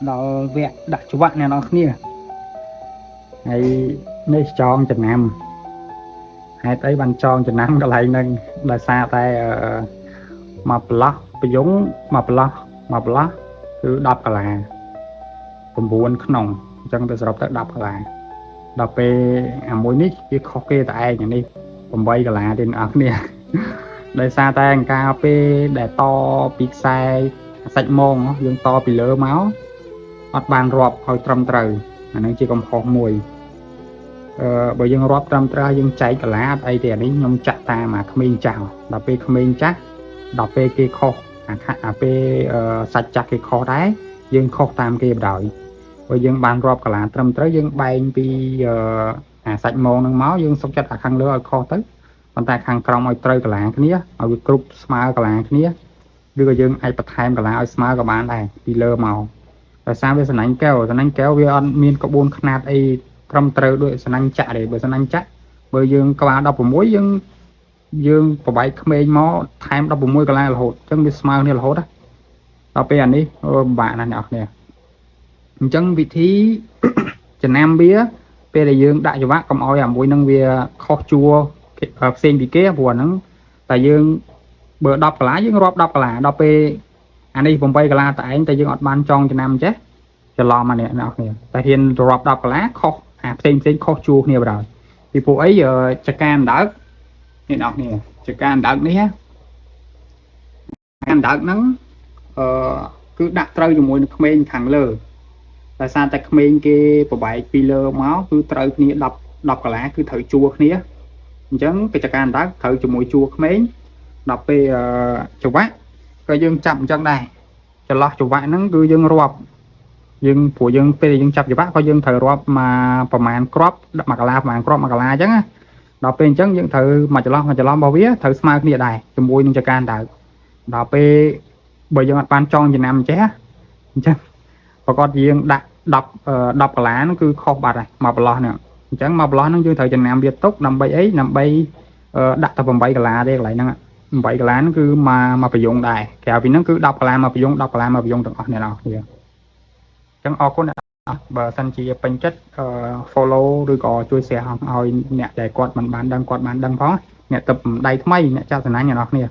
ដល់វគ្គដាក់ច្រវាក់អ្នកនរគ្នាហើយនេះចងចំណាំហេតុអីបានចងចំណាំកន្លែងហ្នឹងដោយសារតែអឺមកប្រឡោះប្រយងមកប្រឡោះមកប្រឡោះគឺ10កាឡា9ក្នុងអញ្ចឹងទៅសរុបទៅ10កាឡាដល់ពេលអាមួយនេះវាខុសគេតែឯងអានេះ8កាឡាទេអ្នកនរគ្នា ដោយសារតែអង្ការពេលដែលតពីខ្សែសាច់មងយើងតពីលើមកអត់បានរាប់ឲ្យត្រឹមត្រូវអាហ្នឹងជាកំហុសមួយអឺបើយើងរាប់ត្រឹមត្រូវហើយយើងចែកកាឡាអត់អីទេអានេះខ្ញុំចាក់តាមអាក្មេងចាស់ដល់ពេលក្មេងចាស់ដល់ពេលគេខុសអាខអាពេលអឺសាច់ចាស់គេខុសដែរយើងខុសតាមគេបណ្ដោយបើយើងបានរាប់កាឡាត្រឹមត្រូវយើងបែងពីអឺអាសាច់មងហ្នឹងមកយើងសុខចិត្តអាខាងលើឲ្យខុសទៅ ប៉ុន្តែខាងក្រោមឲ្យត្រូវកាឡាគ្នាឲ្យវាគ្រប់ស្មើកាឡាគ្នាឬក៏យើងអាចបន្ថែមកាឡាឲ្យស្មើក៏បានដែរពីលើមកដោយសារវាសំណាញ់កែវសំណាញ់កែវវាអត់មានក្បួនខ្នាតអីត្រឹមត្រូវដូចសំណាញ់ចាក់ទេបើសំណាញ់ចាក់បើយើងក្បាល16យើងយើងប្របែកក្មេងមកថែម16កាឡារហូតអញ្ចឹងវាស្មើគ្នារហូតណាដល់ពេលអានេះពិបាកណាស់អ្នកនរគ្នាអញ្ចឹងវិធី ចំណាំវាពេលដែលយើងដាក់ច្រវាក់កុំឲ្យអាមួយនឹងវាខុសជួរផ្សេងពីគេព្រោះអាហ្នឹងតែយើងបើ10កាឡាយើងរាប់10កាឡាដល់ពេលអានេះ8កាឡាតែឯងតែយើងអត់បានចងចំណាំចេះច្រឡំអានេះអ្នកនរគ្នាតែហ៊ានរាប់10កាឡាខុសអាផ្សេងផ្សេងខុសជួរគ្នាបណ្ដោយពីពួកអីចកាអណ្ដើកនេះអ្នកនរគ្នាចកាអណ្ដើកនេះអណ្ដើកហ្នឹងអឺគឺដាក់ត្រូវជាមួយនឹងក្មេងខាងលើដោយសារតែក្មេងគេប្របែកពីលើមកគឺត្រូវគ្នា10 10កាឡាគឺត្រូវជួរគ្នាអញ្ចឹងកិច្ចការអណ្ដើកត្រូវជាមួយជួរក្មេងដល់ពេលច្រវាក់ក៏យើងចាប់អញ្ចឹងដែរចន្លោះច្រវាក់ហ្នឹងគឺយើងរាប់យើងព្រោះយើងពេលយើងចាប់ច្រវាក់ក៏យើងត្រូវរាប់មកប្រហែលគ្រាប់មួយកាឡាប្រហែលគ្រាប់មួយកាឡាអញ្ចឹងណាដល់ពេលអញ្ចឹងយើងត្រូវមួយចន្លោះមួយចន្លោះរបស់វាត្រូវស្មើគ្នាដែរជាមួយនឹងចការអណ្ដើកដល់ពេលបើយើងអត់បានចងចំណាំចេះអញ្ចឹងប្រកាសយើងដាក់10 10កាឡាហ្នឹងគឺខុសបាត់ហើយមកប្រឡោះនេះអញ្ចឹងមកប្រឡោះហ្នឹងយើងត្រូវចំណាំវាទុកដើម្បីអីដើម្បីដាក់តែ8កាឡាទេកន្លែងហ្នឹង8កាឡាហ្នឹងគឺមកមកប្រយងដែរក្រៅពីហ្នឹងគឺ10កាឡាមកប្រយង10កាឡាមកប្រយងទាំងអស់អ្នកនរគ្នាអញ្ចឹងអរគុណអ្នកបើសិនជាពេញចិត្ត follow ឬក៏ជួយ share ឲ្យអ្នកដែលគាត់មិនបានដឹងគាត់បានដឹងផងអ្នកទឹកដៃថ្មីអ្នកចាក់សំណាញ់អ្នកនរគ្នា។